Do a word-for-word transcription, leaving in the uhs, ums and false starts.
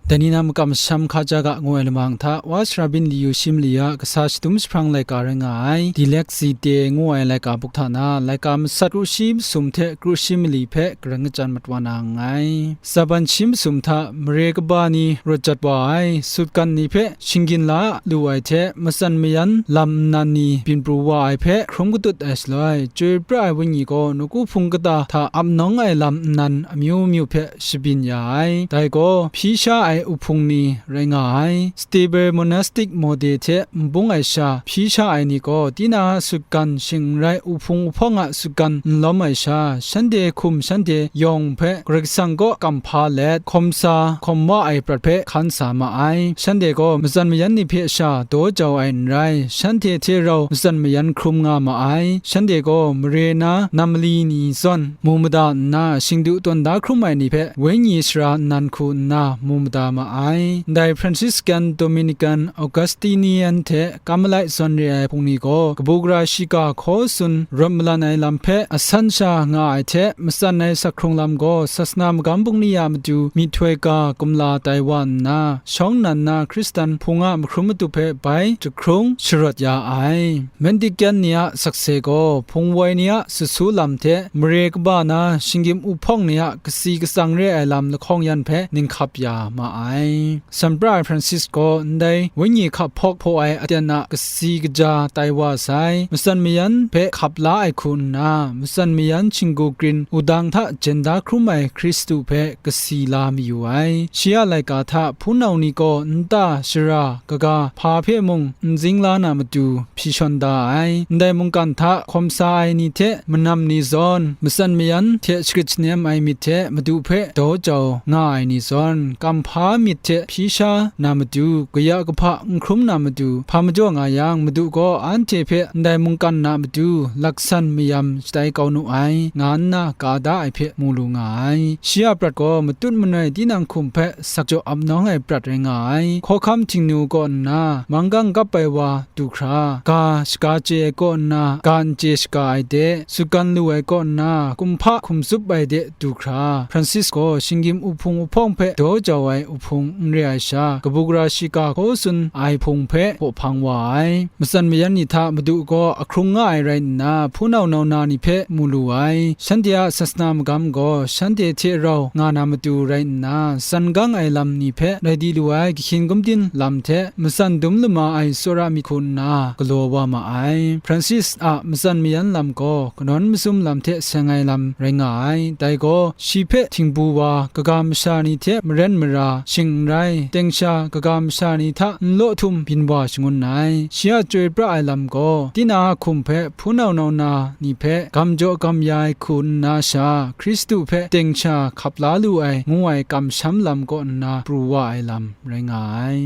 Dai ni na makam masham hkaja ga ngu ai lamang hta, Wa Sara Byin Li Yu Shi Mali a kasa shadum jahprang laika rai nga ai, Dyslexia Day ngu ai laika buk hta na, laika masat kru shi masum hte kru shi mali hpe kareng kachyan mat wa na nngai. Tsaban shi masum hta mare kaba ni rawt jat wa ai, sutgan ni hpe shinggyin la lu ai hte, matsan mayan lam nnan ni byin pru wa ai hpe hkrum katut ai shaloi, Chyoi pra ai Wenyi gaw nawku hpung kata hta ap nawng ai lam nnan amyu myu hpe shabyin ya ai. Dai gaw, hpyi sha ai uhpung ni rai nga ai. Stable Monastic Model hte n bung ai sha, hpyi sha ai ni gaw, tinang a sutgan shing n rai, uhpung uhpawng a sutgan n lawm ai sha, shanhte hkum shanhte yawng hpe Karai Kasang kaw kam hpa let, hkawm sa hkawm wa ai prat hpe hkan sa ma ai. Shanhte gaw matsan mayan ni hpe sha daw jau ai n rai, shanhte hte rau matsan mayan hkrum nga ma ai. Shanhte gaw mare na nam mali ni zawn mu mada nna, shingdu tawn da hkrum ai ni hpe wenyi sara nnan hku nna mu mada ma ai. Ndai Franciscan, Dominican, Augustinian hte Carmelite zawn re ai hpung ni gaw, kabu gara shiga hkaw tsun rawt malan ai lam hpe asan sha nga ai hte, matsan ai sak hkrung lam gaw sasana magam bungli a matu myihtoi ga kumla tai wa nna, shawng nnan na Hkristan hpung a mahkrum matup hpe bai jahkrung sharawt ya ai. Mendicant ni a sakse gaw, hpung woi ni a sut su lam hte mare kaba na shinggyim uhpawng ni a katsi katsang re ai lam lahkawng yan hpe ninghkap ya ma ai. Sanpra ai Francis gaw ndai wenyi hkap hpawk hpaw ai aten a katsi kaja tai wa sai, matsan mayan hpe hkap la ai hku nna, matsan mayan shinggu grin wudang hta jen da hkrum ai Hkristu hpe kasi la mayu ai. Shi a laika hta hpunau ni gaw nta shara kaga hpa hpe mung n zing la na matu, hpyi shawn da ai. Ndai mungkan hta hkawm sa ai ni hte manam ni zawn, matsan mayan hte shagrit shanem ai myit hte Madu hpe daw jau nga ai ni zawn, kamhpa myit hte hpyi sha na matu, kaya kahpa n hkrum na matu, hpa majaw nga yang, Madu gaw anhte hpe ndai mungkan na matu laksan mayam shatai kau nu ai, nga nna ka da ai hpe mu lu nga ai. Shi a prat gaw matut manoi tinang hkum hpe sakjaw ap nawng ai prat rai nga ai. Hkawhkam Htingnu kaw nna manggang kap ai wa du hkra, ga shaga chye ai kaw nna ga n chye shaga ai de, sutgan lu ai kaw nna kumhpa hkum tsup ai de du hkra, Francis gaw shinggyim uhpung uhpawng hpe daw jau ai uhpung n re ai sha, kabu gara shiga hkaw tsun ai hpung hpe hpaw hpang wa ai. Matsan mayan ni hta Madu gaw ahkrung nga ai rai nna, hpunau nau na ni hpe mu lu ai. Shanhte a sasana magam gaw shanhte hte rau nga na matu rai nna, san gang ai lam ni hpe rai di lu ai, kahkyin gumdin lam hte matsan dum lama ai tsawra myit hku nna galaw wa ma ai. Francis a matsan mayan lam gaw kanawn mazum lam hte seng ai lam rai nga ai. Dai gaw, shi hpe htingbu wa, kaga masha ni hte maren mara, shing n rai, teng sha kaga masha ni hta n law htum byin wa shangun ai. Shi a chyoi pra ai lam gaw, tinang a hkum hpe hpunau nau na ni hpe gam jaw gam ya ai hku nna sha, Hkristu hpe teng sha hkap la lu ai, ngu ai kamsham lam kaw nna pru wa ai lam rai nga ai.